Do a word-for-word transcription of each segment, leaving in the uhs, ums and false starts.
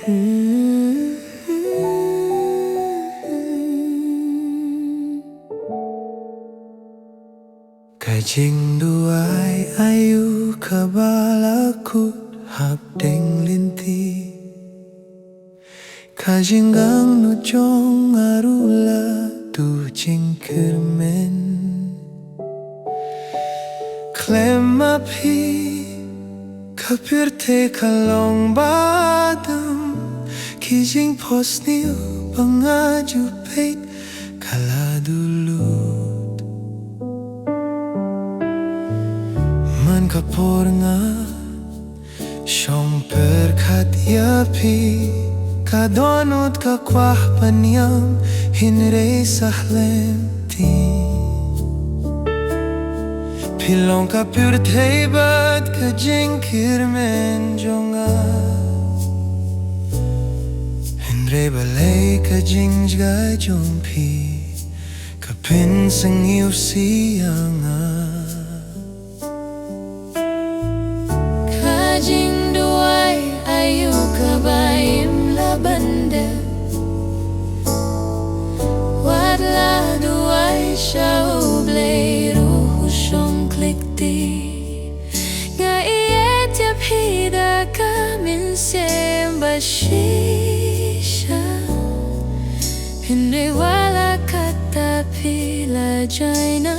Ka jingduwai aïu kaba la kut hapdeng lynti. Ka jingangnud jong nga ruh la duh jingkyrmen. Khlem ma phi ka pyrthei ka long ba dum. Ki jingphohsniew ba nga ju peit ka la duh lut. Man ka por nga shong pyrkhat ïa phi, ka dohnud ka kwah ban ïam, hynrei sah lynti. Phi long ka pyrthei bad ka jingkyrmen jong nga. Hynrei balei ka jingjngai jong phi ka pynsngew sih ïa nga. Ka jingduwai aïu kaba im lah ban dep. Wat la duwai sha U Blei ruh u shong klik ti. Nga ïeit ïa phi da ka mynsiem ba shisha. Hynrei wat la katta phi la jngai na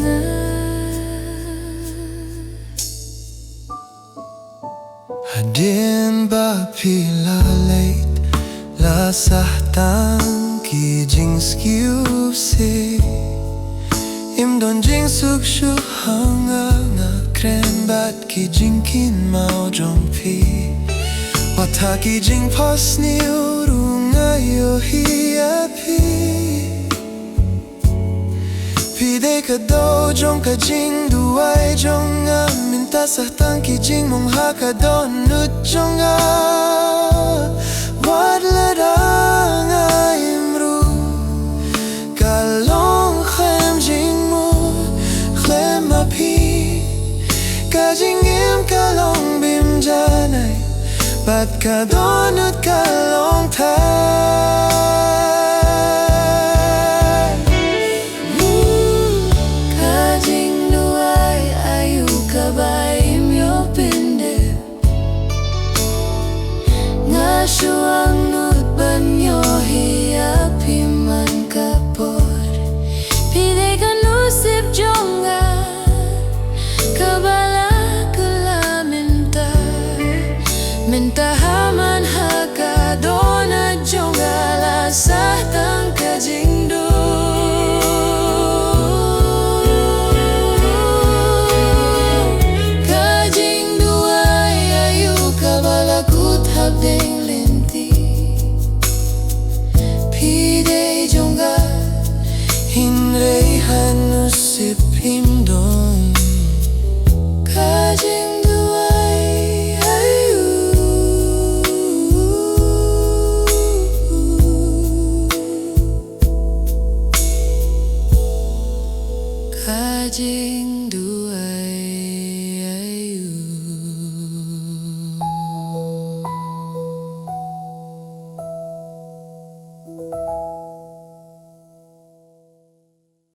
nga. Hadien ba phi la leit, la sah tang ki jingskhem sih. Im don jingsuk shuh ha nga, nga kren bad ki jingkynmaw jong phi. Wat ha ki jingphohsniew ruh nga ïohi ïa phi. Phi dei ka daw jong ka jingduwai jong nga, mynta sah tang ki jingmong ha ka dohnud jong nga. Wat la dang im ruh ka long khlem jingmut, khlem ma phi ka jingim ka long bym janai. Bad ka dohnud ka long thait. Ka jingduwai aïu kaba im ïoh pyndep. Nga shu angnud ban ïohi ïa phi man ka por. Phi dei ka nusip jong nga kaba la kylla mynta. Mynta ha man ha ka dohnud jong nga la sah tang ka jingdum. Ka jingduwai aïu kaba la kut hapdeng lynti. Phi dei jong nga, hynrei ha nusip phim don. Ka jingduwai aïu. Ka jingduwai